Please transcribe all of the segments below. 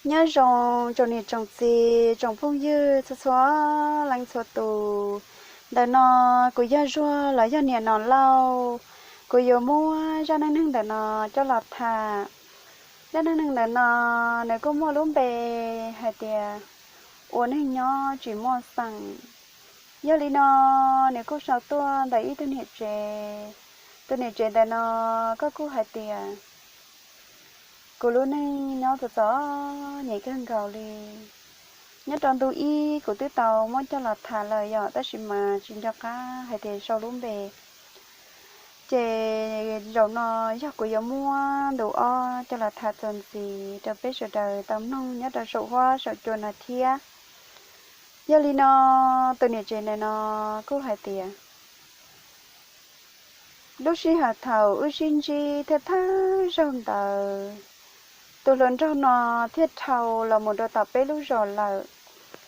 Nyob zoo tsoom niam tsoom txiv tsoom phooj ywg txhua txhua leej txhua tus. Ntawm no kuv yog Zuag los yog niam Nom Lauj, kuv yuav muab zaj neej neeg ntawm no coj los tham. Zaj neej neeg ntawm no nws kuj muaj lub npe hais tias ua neeg nyob tsis muaj xeem. Yog li no, nws kuj sau tuaj ntawm ib tug niam tsev. Tus niam tsev ntawm no koj kuj hais tias kuv lub neej nyob txom txom nyem kawg nkaus li. Nyob rau ntu ib kuv twb tau muab coj los tham lawm yom, tab sis mas tsis nco qab hais tias sau lub npe. Ces zaum no yog kuv yuav muab ntu ob coj los tham txuas ntxiv rau peb sawv daws tau mloog nyob rau saum huab saum cua no thiab. Yog li no, tus niam tsev ntawm no kuj hais tias lub sij hawm thaum wb sib ntsib thawj thawj zaug ntawd, tus hluas nraug no thiaj dhau los mus rau tom peb lub zos lawm,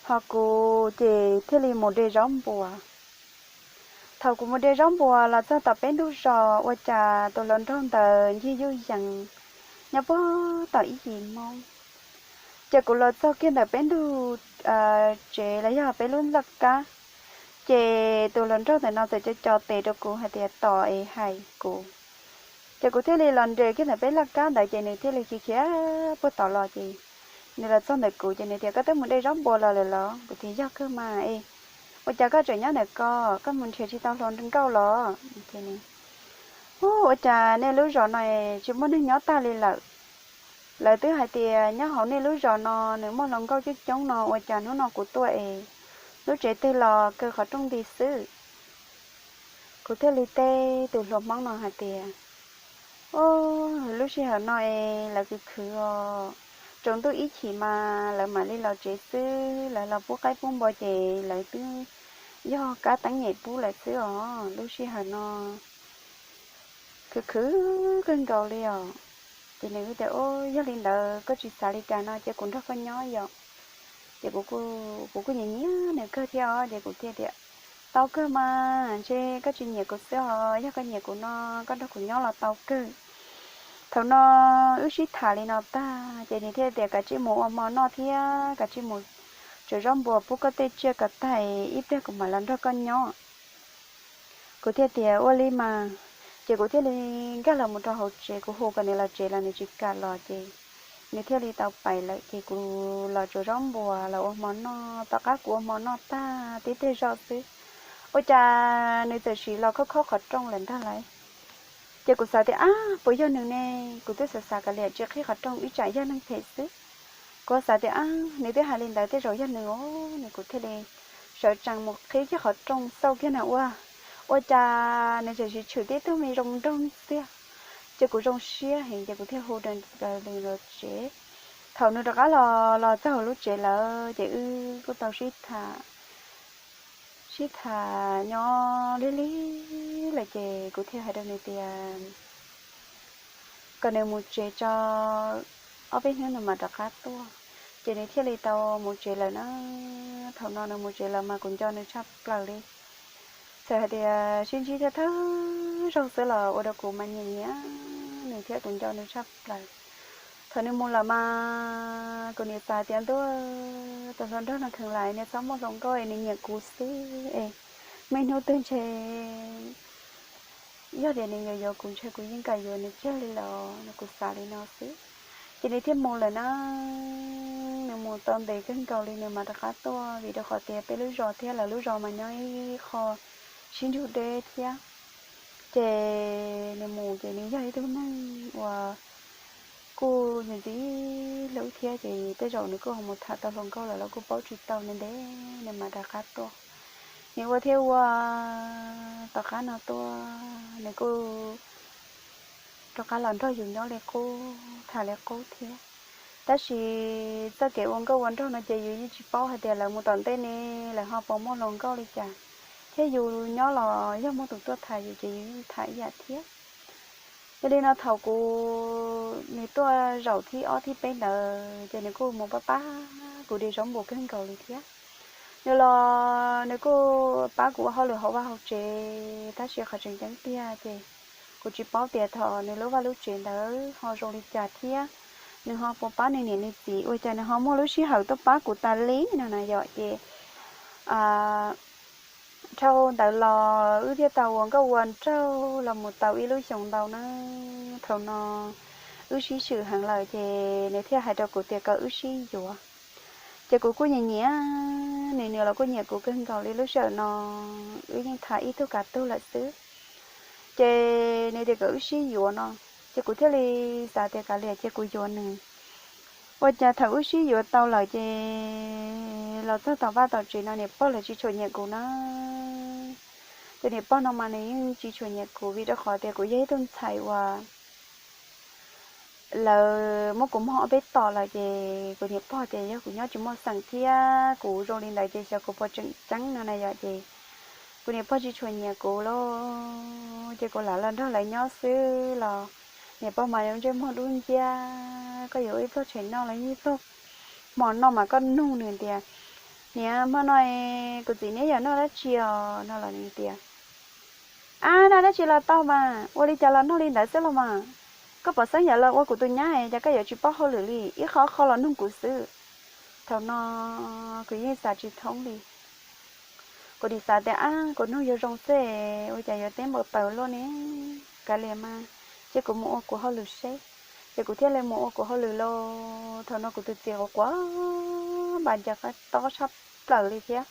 ho kuv ces thiaj li mus de zaub npua. Thaum kuv mus de zaub npua los txog tom peb ntug zos ua cas tus hluas nraug ntawd ncig yuj yees nyob puag tom ib yim Hmoob. Ces kuv los txog kiag ntawm peb ntug tsev los yog peb lub laj kab, ces tus hluas nraug ntawm no txawm co co tes rau kuv hais tias tos es hais kuv. Ces kuv thiaj li los nres kiag ntawm peb laj kab ntawd ces nws thiaj li khiav khiav puag tod los ces nws los txog ntawm kuv ces nws tias koj twb mus de zaub npua los lawm los? Kuv tias yog kawg mas es, ua cas koj tseem nyob ntawm ko, koj mus nrhiav tsis tau hluas nkauj los? Ua cas nej lub zos no tsis muaj neeg nyob tag li lawm? Lawv twb hais tias nyob hauv nej lub zos no nws muaj hluas nkauj coob coob no ua cas hnub no kuv tuaj es lub tsev twg los kaw qhov rooj nti xwb. Kuv thiaj li teb tus hluas Hmoob no hais tias, o, lub sij hawm no es lawv khwv khwv os, tsaus ntuj ib chim mas lawv mam li los tsev xwb, lawv los pub qaib pub npua ces lawv twb yog kab teeb nyem pub lawv xwb os, lub sij hawm no khwv khwv kawg nkaus li os. Ces nws tias, o, yog li ntawd koj tsis xav li cas no ces kuv nrog koj nyob yom. Ces kuv kuj nyiam nyiam nws kawg thiab os, ces kuv thiaj tias, tau kawg mas, ntshe koj tsis nyiam kuv xwb os, yog koj nyiam kuv no koj nrog kuv nyob los tau kawg. Thaum no wb sib tham li no tag ces nws thiaj tias kav tsij mus ua hmo noj thiab kav tsij mus tsaws zaub npua pub koj tej tsiaj kom tag ib pliag kuv mam los nrog koj nyob. Kuv thiaj tias ua li mas, ces kuv thiaj li nkag los mus rau hauv tsev, kuv hu kom nws los tsev los nws tsis kam los ces nws thiaj li tau pais lawm ces kuv los tsaws zaub npua los ua hmo noj. Tom qab kuv ua hmo noj tag tib teg zog xwb, ua cas nws txawm sim los khob khob qhov rooj lawm ntag lauj. Ces kuv xav tias ab puas yog nws ne, kuv twb xav xav kav liam tsis qhib qhov rooj ib tsam yog neeg phem xwb. Kuv xav tias ab nws twb hais li ntawd tej zaum yog nws os, nws kuv thiaj li sawv tsees mus qhib kiag qhov rooj xauj kiag na ua, ua cas nws txawm sim tshwm tib tug me zoo nraug ntxiag. Ces kuv zoo siab heev ces kuv thiaj hu nws los tsev. Thaum nws rov qab los los txog hauv lub tsev lawm ces wb kuj tau sib tham, sib tham nyob lig lig lawm ces kuv thiaj hais rau nws tias kom nws mus tsev tso, ob peb hnub nws mam rov qab tuaj. Ces nws thiaj li tau mus tsev lawm na. Thaum no nws mus tsev lawm mas kuv nco nws tshaj plaws li. Txawm hais tias sib ntsib thiab thawj zaug xwb los ua rau kuv mas nyiam nyiam nws thiab kuv nco nws tshaj plaws. Thaum nws mus lawm mas kuv nim xav tias ntuj, tus hluas nraug no kheev lawm nws txhob muaj hluas nkauj es nws nyiam kuv xwb es, muaj ib hnub twg ntshe yog tias nws yuav yuav kuv ntshe kuv yeej kam yuav nws kiag li los no, kuv xav li no xwb. Ces nws thiaj mus lawm na. Nws mus tau ntev kawg nkaus li nws mam rov qab tuaj vim rau qhov tias peb lub zos thiab lawv lub zos mas nyob ib qho sib ntsug deb thiab. Ces nws mus ces nws yog ib tug neeg uas kuj ntxim ntxim hlub thiab ces tej zaum nws kuj ho mus tham tau hluas nkauj lawm los kuj paub tsis tau, ntev ntev nws mam rov qab tuaj. Nws ua thiab ua, tom qab no tuaj nws kuj rov qab los nrog yus nyob li qub tham li qub thiab. Tab sis txoj kev ua nkauj ua nraug no ces yus yeej tsis paub hais tias lawv mus tom ntej ne lawv ho puas muaj hluas nkauj li cas. thiab yus nyob los yog muaj tus tuaj tham yus ces yus yeej tham ib yam thiab. Yog li no thaum kuv, nws tuaj zaum thib ob thib peb ntawd ces nws kuj mus pab pab kuv de zaub npua kawg nkaus li thiab. Nws los nws kuj pab kuv ua hauj lwm hauv vaj hauv tsev, tab sis qhov tseem ceeb tiag ces kuv tsis paub tias thaum nws lub vaj lub tsev ntawd ho zoo li cas thiab nws ho puas pab nws niam nws txiv, ua cas nws ho muaj lub sij hawm tuaj pab kuv tas li no na yom. Ces dhau ntawd los wb thiaj tau ua nkauj ua nraug los mus tau ib lub xyoos ntau na. Thaum no wb sib swm heev lawm ces nws thiaj hais rau kuv tias kom wb sib yuav. Ces kuv kuj nyiam nyiam nws, nws los kuj nyiam kuv kawg nkaus li. Lub sij hawm no wb yeej tham ib tug kav tug lawm xwb. Ces nws tias kom wb sib yuav no, ces kuv thiaj li xav tias kav liam ces kuv yuav nws. Ua cas thaum wb sib yuav tau lawm ces los txog tom vaj tom tsev no niam pog lawv tsis tshua nyiam kuv na. Tus niam pog no mas nws yeej tsis tshua nyiam kuv vim rau qhov tias kuv yog ib tug ntxhais uas lawv muab kuv mog ob peb tom lawm ces kuv niam pog tias yog kuv nyob tsis muaj xeem thiab kuv zoo li ntawd ces xyov kuv puas tseem ceeb no na yom. Ces kuv niam pog tsis tshua nyiam kuv lauj, ces kuv lam los nrog lawv nyob xwb los niam pog mas ntsej muag dub nciab, koj yuav ib pluag tshais noj los ib pluag hmo noj mas koj nug nws tias, niam, hmo no kuv txiv neb yuav noj dab tsi os no los nws tias, ab, noj dab tsi los tau mas, ua li cas los noj li ntawd xwb los mas. Koj pom xeeb yam los ua kuv tus nyab es cas koj yuav tsis paub hauj lwm li, ib qho qho los nug kuv xwb. Thaum no kuv yeej xav tsis thoob li. Kuv nim xav tias ab, kuv nug yuav zoo xwb, ua cas yuav teb npau taws luaj ne. Kav liam mas, ces kuv mus ua kuv hauj lwm seb. Ces kuv thiaj li mus ua kuv hauj lwm lauj. Thaum no kuv tus txiv quav quav npas ncas qab tob tshaj plaws li thiab.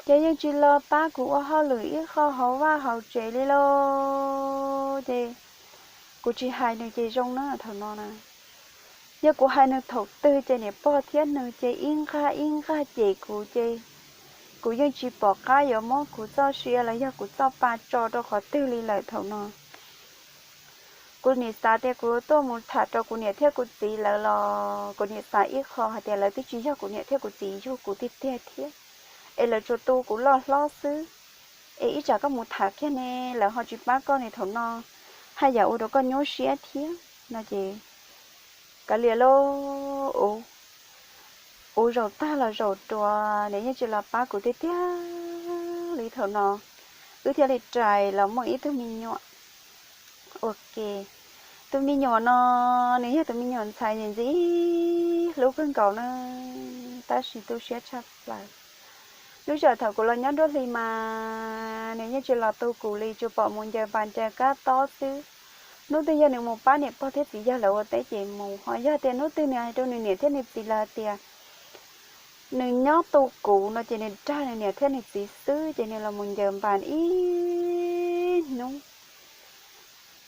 Ces yeej tsis los pab kuv ua hauj lwm ib qho hauv vaj hauv tsev li lauj. Ces kuv tsis hais nws ces zoo na thaum no na. Yog kuv hais nws thaum twg ces niam pog thiab nws ces ib nqag ib nqag cem kuv ces kuv yeej tsis pom qab yuav muab kuv txoj sia los yog kuv txoj pa tso rau qhov twg li lawm thaum no. Kuv nim xav tias kuv tuaj mus tham rau kuv niam thiab kuv txiv lawv los kuv nim xav ib qho hais tias lawv twb tsis yog kuv niam thiab kuv txiv yug kuv tiag tiag thiab, es lawv tsuas tu kuv loj hlob xwb. Es ib tsam koj mus tham kiag ne lawv ho tsis pab koj ne thaum no, haj yam ua rau koj nyuaj siab thiab no ces kav liam lauj. Ua zaum tag los zaum rau nws yeej tsis los pab kuv tiag tiag li thaum no, wb thiaj li rais los muaj ib tug me nyuam ua ke. Tus me nyuam no nws yog tus me nyuam ntxhais ntxim ntxim hlub kawg nkaus na, tab sis tu siab tshaj plaws. Lub sij hawm thaum kuv los nyob nruab hlis mas nws yeej tsis los tu kuv li, tsuas pom mus ncaws npas ncaws kab tob xwb. Hnub twg yog nws mus pab niam pog thiab txiv yawg lawv ua teb ces mus, ho yog tias hnub twg nws hais rau nws niam thiab nws txiv lawv hais tias nws nyob tu kuv no ces nws dag nws niam thiab nws txiv xwb ces nws los mus ncaws npas ib hnub.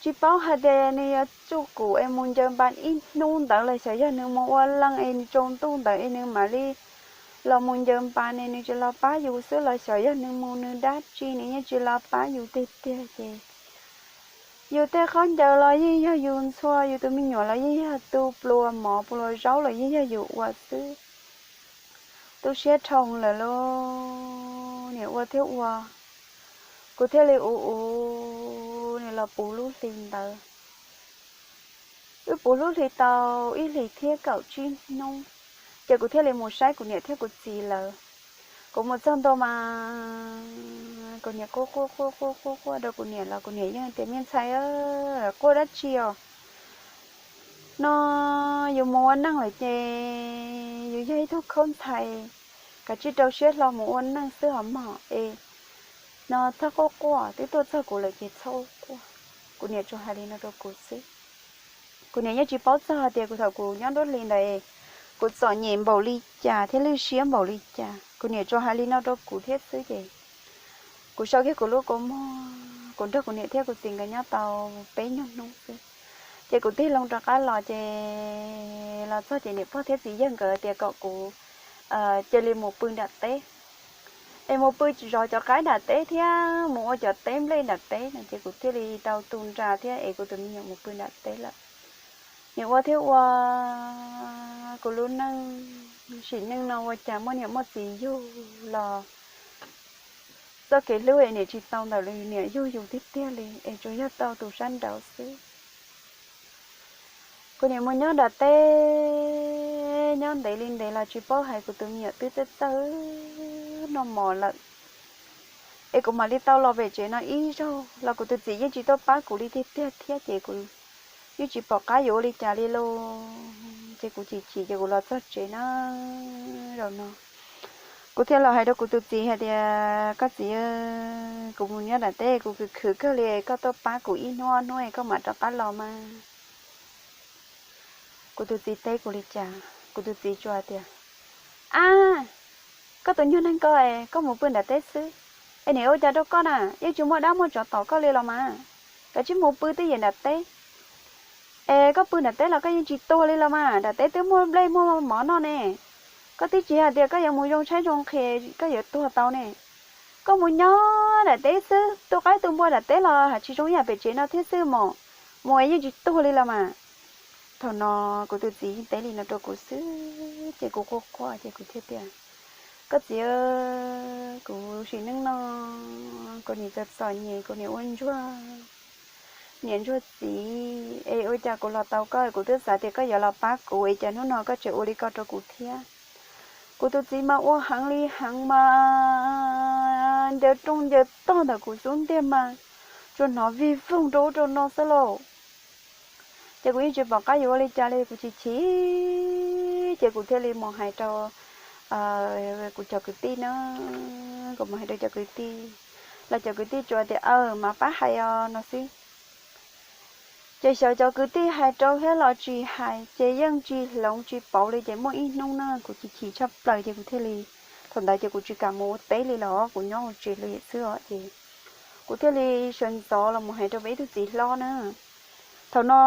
Tsis paub hais tias nws yuav tsuj kuv es mus ncaws npas ib hnub ntawd los xyov yog nws mus ua leej es nws tsaus ntuj ntawd es nws mam li los mus ncaws npas ne, nws tsis los pab yus xwb los xyov yog nws mus nws dab tsi, nws yeej tsis los pab yus tiag tiag ces yus tej khaub ncaws los yeej yog yus ntxhua, yus tus me nyuam los yeej yog tu, pluas mov pluas zaub los yeej yog yus ua xwb. Tu siab dhau lawm lauj, niam ua thiab ua, kuv thiaj li ua ua nws los puv lub hli ntawd. Wb puv lub hli tau ib hlis thiab kaum tsib hnub, ces kuv thiaj li mus saib kuv niam thiab kuv txiv lawv. Kuv mus txog ntua mas kuv niam quaj quaj quaj quaj quaj quaj rau kuv niam los kuv niam yeej tias, me ntxhais, quaj dab tsi os? No yus mus ua neej lawm ces yus yog ib tug khaub ntxhais, kav tsij rau siab hlo mus ua neej xwb hos mog es. No txhob quaj quaj, twb tuaj txog kuv lawm ces txhob quaj. Kuv niam tsuas hais li no rau kuv xwb. Kuv niam yeej tsis paub txog hais tias kuv thaum kuv nyob nruab hli ntawd kuv txom nyem npaum li cas thiab lwj siab npaum li cas, kuv niam tsuas hais li no rau kuv thiab xwb ces kuv sau kiag kuv lub kua muag, kuv nrog kuv niam thiab kuv txiv nkawd nyob tau peb nyuag hnub xwb, ces kuv tig loo rov qab los ces los txog ces niam pog thiab txiv yawg nkawd tias kom kuv cia li mus pw nram teb, es mus pw zov cov qaib nram teb thiab mus ua cov teb nplej nram teb no ces kuv thiaj li tau tu nra thiab es kuv tus me nyuam mus pw nram teb lawm. Niam ua thiab ua, kuv lub neej sim neej no ua cas muaj niam muaj txiv yug los Txoj kev hlub es niam tsis tau ntawm li, niam yug yus tiag tiag li es tsuas yog tau tus sab nraud xwb. Kuv niam mus nyob nram teb, nyob ntev li ntev los tsis paub hais kuv tus me nyuam twb txawj txawj noj mov lawm. Es kuv mam li tau los pem tsev no ib zaug los kuv tus txiv yeej tsis tuaj pab kuv li tiag tiag thiab ces kuv yeej tsis pom qab yuav ua li cas li lauj. Ces kuv chim chim ces kuv los txog tsev na, zaum no kuv thiaj los hais rau kuv tus txiv hais tias, koj txiv, kuv mus nyob nram teb kuv khwv khwv kawg li, koj tuaj pab kuv ib hnub ob hnub es koj mam rov qab los mas. Kuv tus txiv teb kuv li cas? Kuv tus txiv tsuas tias, ab, koj tus nyuag neeg ko es koj mus pw nram teb xwb es niam ua cas rau koj na? Yeej tsis muaj dab muaj tsov tom koj li los mas. Kav tsij mus pw twj ywm nram teb. Es koj pw nram teb los koj yeej tsis tuag li los mas, nram teb twb muaj nplej muaj mov noj ne. Koj twb tsis hais tias koj yuav mus zoo tshaib zoo nqhis koj yuav tuag tau ne. Koj mus nyob nram teb xwb, tu qaib tu npua nram teb los haj tsis zoo ib yam pem tsev no thiab xwb mas, mus yeej tsis tuag li los mas. Thaum no kuv tus txiv yeej teb li no rau kuv xwb ces kuv quaj quaj ces kuv thiaj tias, koj txiv, kuv sim neej no kuv niam txom txom nyem, kuv niam ua ntsuag, niam ntsuag txiv, es ua cas kuv los tau koj kuv twb xav tias koj yuav los pab kuv es cas hnub no koj tseem ua li ko rau kuv thiab. Kuv tus txiv mas ua heev li heev mas ncaws rooj ncaws tog ntawm kuv xub ntiag mas tsuas hnov vig voog rau ub rau no xwb lauj. Ces kuv yeej tsis pom qab yuav ua li cas li, kuv chim chim ces kuv thiaj li mus hais rau kuv cov kwv tij na, kuv mus hais rau cov kwv tij, los cov kwv tij tsuas tias, aw, mas pab hais os no xwb. Ces xyov cov kwv tij hais rau thiab los tsis hais ces yeej tsis hloov tsis pauv li ces muaj ib hnub na kuv chim chim tshaj plaws ces kuv thiaj li, thaum ntawd ces kuv tsis kam mus ua teb li los kuv nyob hauv tsev li xwb os ces kuv thiaj li sawv ntxov los mus hais rau peb ib tug txiv hlob na. Thaum no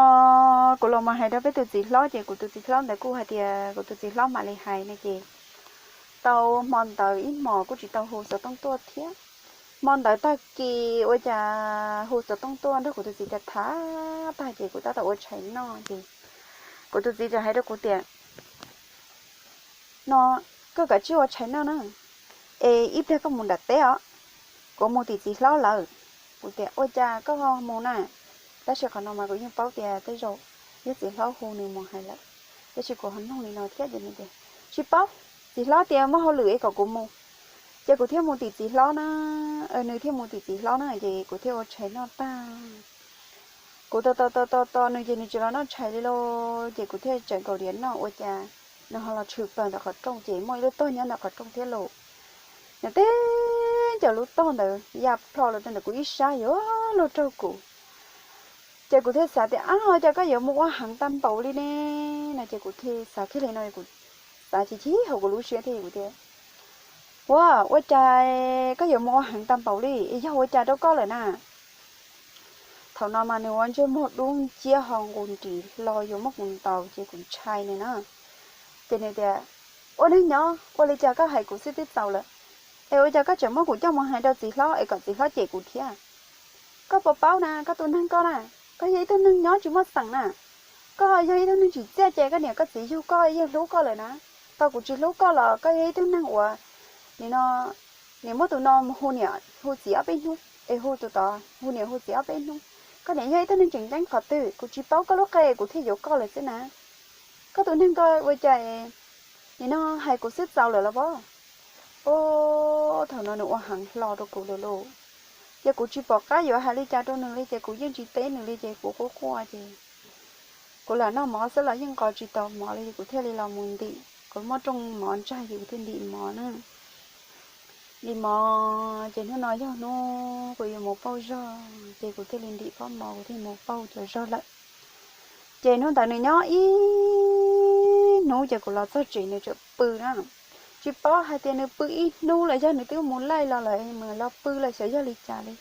kuv los mus hais rau peb tus txiv hlob ces kuv tus txiv hlob ntawd kuj hais tias kuv tus txiv hlob mam li hais no ces tau hmo ntawd ib hmos kuj tsis tau hu xov tooj tuaj thiab. Hmo ntawd tag kis ua cas hu xov tooj tuaj nrog kuv tus txiv tham tham tag ces kuv tab tom ua tshais noj ces kuv tus txiv txawm hais rau kuv tias, no, koj kav tsij ua tshais noj na, es ib pliag koj mus nram teb os, kuv mus tim txiv hlob lawm. Kuv tias, ua cas koj ho mus na? Tab sis qhov no mas kuv yeej paub tias tej zaum yog txiv hlob hu nws mus hais lawm, tab sis kuv ho nug li no thiab ces nws tias, tsis paub, txiv hlob tias muaj hauj lwm es kom kuv mus. Ces kuv thiaj mus tim txiv hlob na, nws thiaj mus tim txiv hlob na ces kuv thiaj ua tshais noj tag. Kuv tos tos tos tos tos nws ces nws tsis los noj tshais li lauj, ces kuv thiaj tseem nkaum diav noj ua cas nws ho los tshwm plaws ntawm qhov rooj ces muaj ib lub tog nyob ntawm qhov rooj thiab lauj. Nws teb cov lub tog ntawd ya plho los rau ntawm kuv ib sab yuav luag raug kuv. Ces kuv thiaj xav tias, ab, cas koj yuav mus ua heev tag npaum li ne? No ces kuv thiaj xav kiag li no, kuv xav chim chim hauv kuv lub siab thiab kuv tias, ua, ua cas koj yuav mus ua heev tag npaum li, yog ua cas rau koj lawm na? Thaum no mas nws ua ntsej muag dub nciab ho nqus nris hlo yuav muab kuv ntaus ces kuv ntshai nws na. Ces nws tias, ua neeg nyob ua li cas koj hais kuv xwb twb txaus lawm, es ua cas koj tseem muab kuv coj mus hais rau txiv hlob es kom txiv hlob cem kuv thiab? Koj puas paub na, koj tus neeg koj na, koj yog ib tug neeg nyob tsis muaj xeem na. Koj yog ib tug neeg tsim txiaj ces koj niam koj txiv yug koj yeej hlub koj lawm na. Tau kuv tsis hlub koj los koj yog ib tug neeg uas nim no, nim muab tus no hu niam hu txiv ob peb hnub, es hu tus tod hu niam hu txiv ob peb hnub. Koj niam yog ib tug neeg tseem ceeb qhov twg, kuv tsis paub koj lub qe kuv thiaj yuav koj lawm xwb na. Koj tus neeg ko ua cas nim no hais kuv xwb txaus lawm los pob? Thaum no nws ua heev hlo rau kuv lawm lauj. Ces kuv tsis pom qab yuav hais li cas rau nws li ces kuv yeej tsis teb nws li ces kuv quaj quaj ces kuv lam noj mov xwb los yeej nqos tsis tau mov li ces kuv thiaj li los mus ntim, kuv muab rooj mov ntsag ces kuv thiaj ntim mov na. Ntim mov ces hnub no yog hnub kuv yuav mus pauj zog ces kuv thiaj li ntim pob mov kuv thiaj mus pauj cov zog lawm. Ces hnub ntawd nws nyob ib hnub ces kuv los txog tsev nws tseem pw na. Tsis paub hais tias nws pw ib hnub los yog nws twb mus laij los lawm, mus los pw los xyov yog li cas li.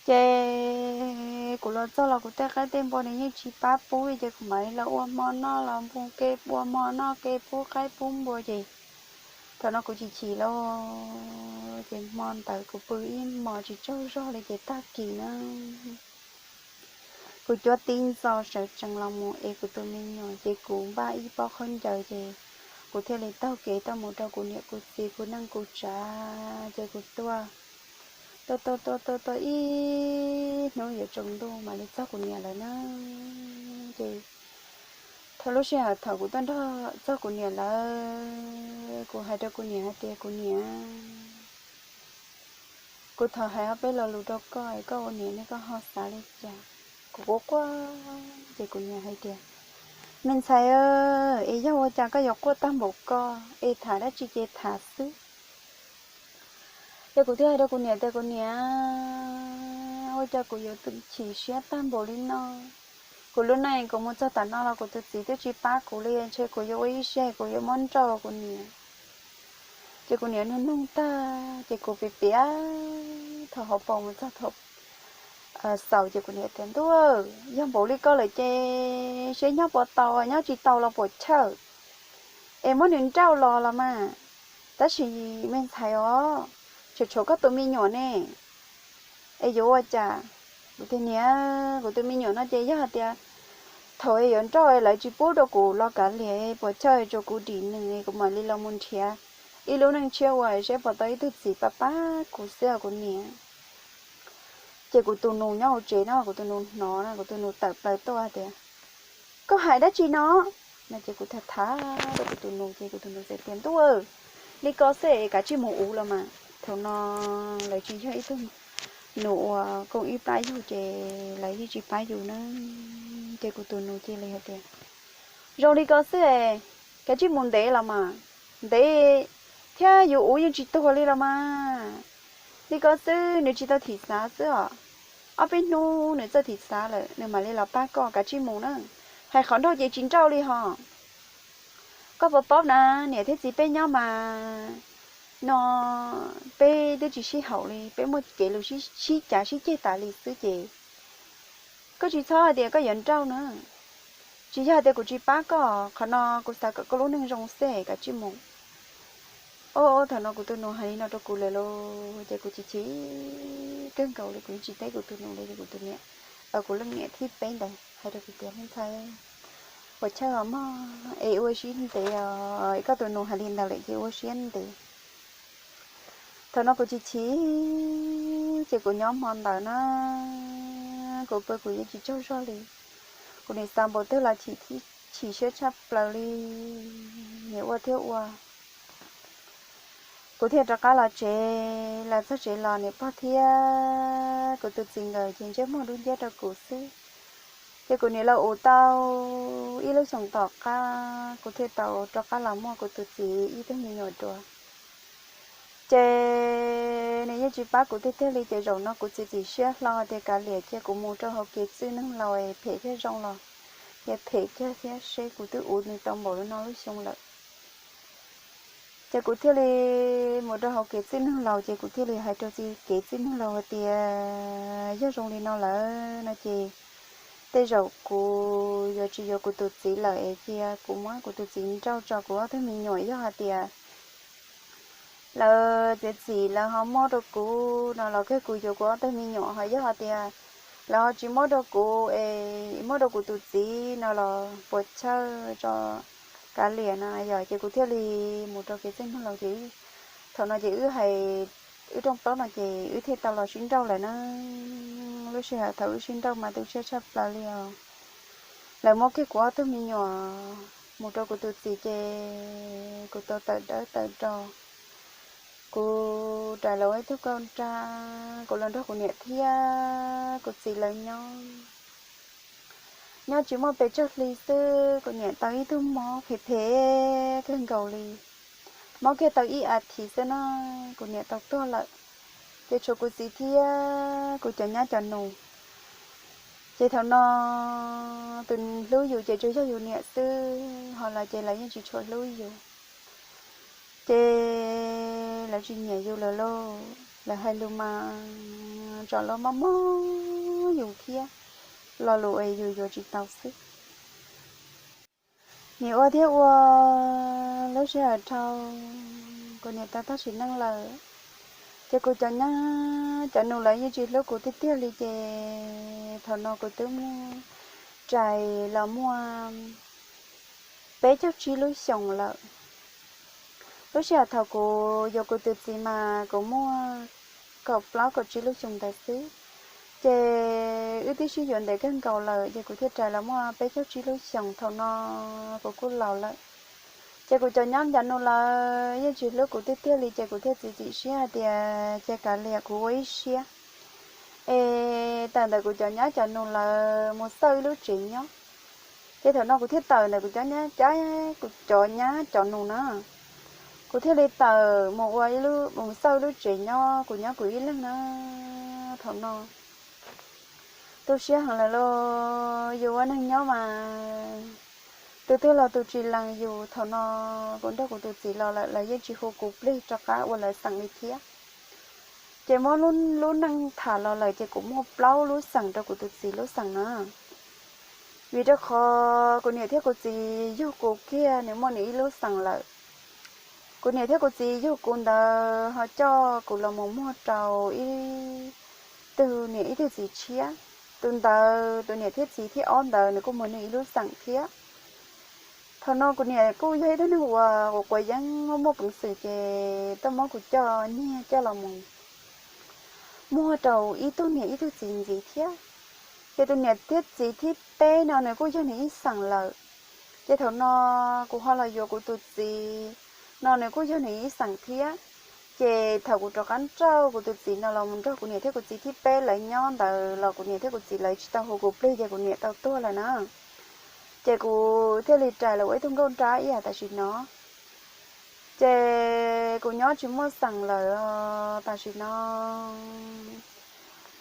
Ces kuv los txog los kuv tej qaib tej npua nws yeej tsis pab pub li ces kuv mam li los ua hmo noj los pu ke ua hmo noj ke pub qaib pub npua ces thaum no kuv chim chim lauj, ces hmo ntawd kuv pw ib hmos tsis tsaug zog li ces tag kis na kuv cuab tib ntxo sawv tsees los mus es kuv tus me nyuam ces kuv npaj ib pob khaub ncaws ces kuv thiaj li taug kev tuaj mus rau kuv niam kuv txiv kuv neej kuv tsav ces kuv tuaj Tua tua tua tua tua ib hnub yuav tsaus ntuj mam li txog kuv niam lawv na. Ces thaum lub sij hawm thaum kuv tuaj nrog txog kuv niam lawv, kuv hais rau kuv niam hais tias, kuv niam, kuv thov hais ob peb lo lus rau koj es koj ua niam ne koj ho xav li cas? Kuv quaj quaj ces kuv niam hais tias, me ntxhais, es yog ua cas koj yuav quaj tag npaum ko, es tham dab tsi ces tham xwb. Ces kuv thiaj hais rau kuv niam tias, kuv niam, ua cas kuv yuav chim siab tag npaum li no? Kuv lub neej kuv mus txog tam no los kuv tus txiv twb tsis pab kuv li, ntshe kuv yuav ua ib siab kuv yuav muab nrauj kuv niam. Ces kuv niam nug nug tag ces kuv piav piav thaum hauv paus mus txog thaum xaus ces kuv niam tias, ntuj, yog npaum li koj lawm ces seb nyob puas tau, nyob tsis tau los puas chawj, es muab nws nrauj los los mas. Tab sis me ntxhais os, tshuav tshuav koj tus me nyuam ne, es yuav ua cas? Kuv tias, niam, kuv tus me nyuam no ces yog hais tias thaum yuav nrauj lawv tsis pub rau kuv los kav liam, puas chawj tsuas kuv dim nws, kuv mam li los mus nrhiav ib lub neej tshiab ua seb puas tau ib tug txiv pab pab kuv xwb os kuv niam. Ces kuv tus nus nyob hauv tsev no, kuv tus nus hnov na, kuv tus nus tawm plaws tuaj tias, koj hais dab tsi no? No ces kuv tham tham rau kuv tus nus ces kuv tus nus txawm tias, ntuj, li ko xwb es kav tsij mus uv los mas. Thaum no lawv tsis yog ib tug nus uas koom ib plab yug ces lawv yeej tsis pab yus na. Ces kuv tus nus cia li hais tias, zoo li ko xwb es kav tsij mus ntev los mas, ntev thiab yuav uv yeej tsis tuag li los mas. Li ko xwb nws tsis tau thim xav xwb os. Ob peb hnub nws txawj thim xav lawm nws mam li los pab koj, kav tsij mus na. Hais qhov nrauj ces tsis nrauj li hos. Koj puas paub na, niam thiab txiv peb nyob mas no peb twb tsis sib haum li, peb muaj kev lus sib cav sib ceg tas li xwb ces koj tsis txhob hais tias koj yuav nrauj na. Tsis yog hais tias kuv tsis pab koj, qhov no kuv xav kom koj lub neej zoo xwb, kav tsij mus. Ob, thaum no kuv tus nus hais li no rau kuv lawm lauj, ces kuv chim chim kawg nkaus li, kuv yeej tsis teb kuv tus nus li, kuv tus niam, kuv leej niam thib peb ntawd hais rau kuv tias, me ntxhais, puas chawj os mog, es ua siab ntev os, koj tus nus hais li ntawd lawm ces ua siab ntev. Thaum no kuv chim chim ces kuv nyob hmo ntawd na, kuv pw kuv yeej tsis tsaug zog li. Kuv nim xav npaum twg los chim siab tshaj plaws li, nim ua thiab ua. Kuv thiaj rov qab los tsev, los txog tsev los niam pog thiab kuv tus txiv nkawd ces ntsej muag dub nciab rau kuv xwb. Ces kuv nim los ua tau ib lub xyoos tom qab kuv thiaj tau rov qab los muaj kuv tus txiv ib tug me nyuam dua. Ces nws yeej tsis pab kuv tiag tiag li, ces zaum no kuv txiav txim siab hlo tias kav liam cia kuv mus rau hauv kev txwj neeg laus es phem thiab zoo los cia phem kiag thiab seb, kuv twb ua nws tau npaum li no lub xyoo lawm. Ces kuv thiaj li mus rau hauv kev txwj neeg laus, ces kuv thiaj li hais rau txiv kev txwj neeg laus hais tias, yog zoo li no lawm no ces tej zaum kuv yuav tsis yuav kuv tus txiv lawm es cia kuv muab kuv tus txiv nrauj tso kuv ob tug me nyuam. Yog hais tias lawv txiav txim lawv ho muab rau kuv no los kawg kuv yuav kuv ob tug me nyuam, ho yog hais tias lawv ho tsis muab rau kuv es muab rau kuv tus txiv no los puas chawj tso kav liam no yom. Ces kuv thiaj li mus rau kev txwj neeg laus ces thaum no ces wb hais, wb rooj plaub no ces wb thiaj tau los sib nrauj lawm na. Lub sij hawm thaum wb sib nrauj mas tu siab tshaj plaws li os. Lawv muab kiag kuv ob tug me nyuam mus rau kuv tus txiv ces kuv tau tawm dawb tawm do. Kuv rais los ua ib tug kauj nrag, kuv los nrog kuv niam thiab kuv txiv lawv nyob. Nyob tsis muaj pes tsawg hli xwb kuv niam tau ib tug mob phem phem kawg nkaus li. Mob kiag tau ib as thiv xwb na kuv niam tau tuag lawm. Ces tshuav kuv txiv thiab kuv cov nyab cov nus. Ces thaum no tus hlub yus ces tsuas yog yus niam xwb, ho lawv ces lawv yeej tsis tshua hlub yus. Ces lawv tsis nyiam yus lawm lauj, lawv hais lus mas tsom loj mob mob yus thiab, lo lus es yus yuav tsis tau xwb. Nim ua thiab ua, lub sij hawm dhau, kuv niam tau tag sim neej lawm, ces kuv cov nyab cov nus lawv yeej tsis hlub kuv tiag tiag li. Ces thaum no kuv twb muaj rais los muaj peb caug tsib lub xyoos lawm. Lub sij hawm thaum kuv yuav kuv tus txiv mas kuv muaj kaum plaub kaum tsib lub xyoo ntawd xwb. Ces wb twb sib yuav ntev kawg nkaus lawm ces kuv thiaj rais los muaj peb caug tsib lub xyoos. Thaum no kuv kuj laus lawm, ces kuv cov nyab cov nus lawv yeej tsis hlub kuv tiag tiag li, ces kuv thiaj txiav txim siab hais tias ces kav liam kuv ua ib siab es tawm ntawm kuv cov nyab cov nus lawv mus xauj ib lub tsev nyob. Ces thaum no kuv thiaj tawm ntawm kuv cov nyab, kuv cov nyab cov nus na, kuv thiaj li tawm mus ua ib lub, mus xauj ib lub tsev nyob, kuv nyob kuv ib leeg na. Thaum no tu siab heev lawm lauj, yus ua neeg nyob mas tus twg los tus tsis lees yus. Thaum no kuv nrog kuv tus txiv los lawm, lawv yeej tsis hu kuv plig rov qab ua lawv xeem li thiab. Ces muab lub neej tham los lawm ces kuv muaj plaub lub xeem rau kuv tus txiv lub xeem na. Vim rau qhov kuv niam thiab kuv txiv yug kuv kiag nws muaj nws ib lub xeem lawm. Kuv niam thiab kuv txiv yug kuv ntawd ho coj kuv los mus muag rau ib tug niam ib tug txiv tshiab. Tus ntawd, tus niam thiab txiv thib ob ntawd nws kuj muaj nws ib lub xeem thiab. Thaum no kuv niam kuj yog ib tug neeg uas quav quav yeeb muaj muaj peev xwm ces tuaj muab kuv coj nyiag coj los mus muag rau ib tug niam ib tug txiv ntxiv thiab. Ces tus niam thiab txiv thib peb no nws kuj yog nws ib xeem lawm. Ces thaum no kuv ho los yuav kuv tus txiv no nws kuj yog nws ib xeem thiab. Ces thaum kuv rov qab nrauj kuv tus txiv no los mus nrog kuv niam thiab kuv txiv thib peb lawv nyob ntawd los kuv niam thiab kuv txiv lawv tsis tau hu kuv plig ces kuv niam tau tuag lawm na. Ces kuv thiaj li rais los ua ib tug nkauj nrab ib yam tam sim no. Ces kuv nyob tsis muaj xeem lawm, tam sim no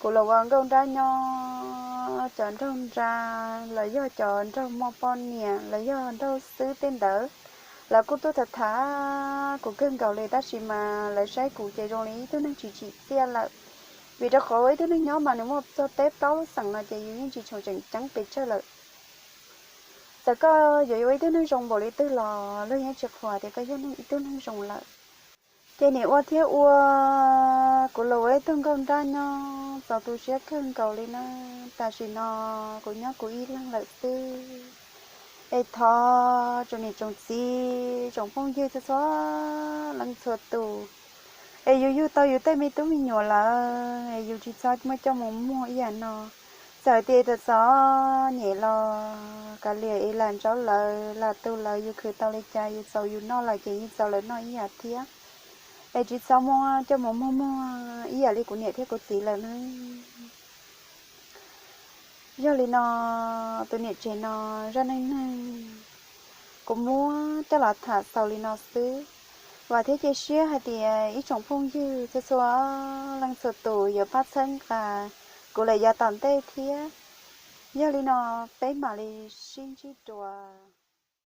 kuv los ua nkauj nrab nyob, cov nraug nrab los yog cov nraug muaj poj niam los yog nraug xwb tej ntawd, lawv kuj tuaj tham tham kuv kawg nkaus li, tab sis mas lawv saib kuv ces zoo li ib tug neeg tsis tsim txiaj lawm. Vim rau qhov ua ib tug neeg nyob mas nws muaj txog peb plaub lub xeem no ces yus yeej tsis tshua tseem ceeb pes tsawg lawm. Txawm koj yuav ua ib tug neeg zoo npaum li twg los luag yeej tsis qhuas tias koj yog ib tug neeg zoo lawm. Ces nim ua thiab ua, kuv los ua ib tug nkauj nrab nyob txaus tu siab kawg nkaus li na. Tam sim no kuv nyob kuv ib leeg lawm xwb. Es thov tsoom niam tsoom txiv tsoom phooj ywg txhua txhua leej txhua tus, es yus yug tau yus tej me tub me nyuam lawm es yus tsis txhob muab coj mus muag ib yam no. Txawm tias txom txom nyem los kav liam es lam ntsaub lawv lam tu lawv, yus khwv tau li cas yus txaus yus noj lawm ces yeej txaus lawv noj ib yam thiab. Es tsis txhob muab coj mus muag muag ib yam li kuv niam thiab kuv txiv lawm na. Yog li no, tus niam tsev no zaj neej neeg kuv muab coj los tham xaus li no xwb. Vam thiab cia siab hais tias ib tsoom phooj ywg txhua txhua leej txhua tus yuav pab txhawb nqa kuv lawm yav tom ntej thiab. Yog li no, peb mam li sib ntsib dua.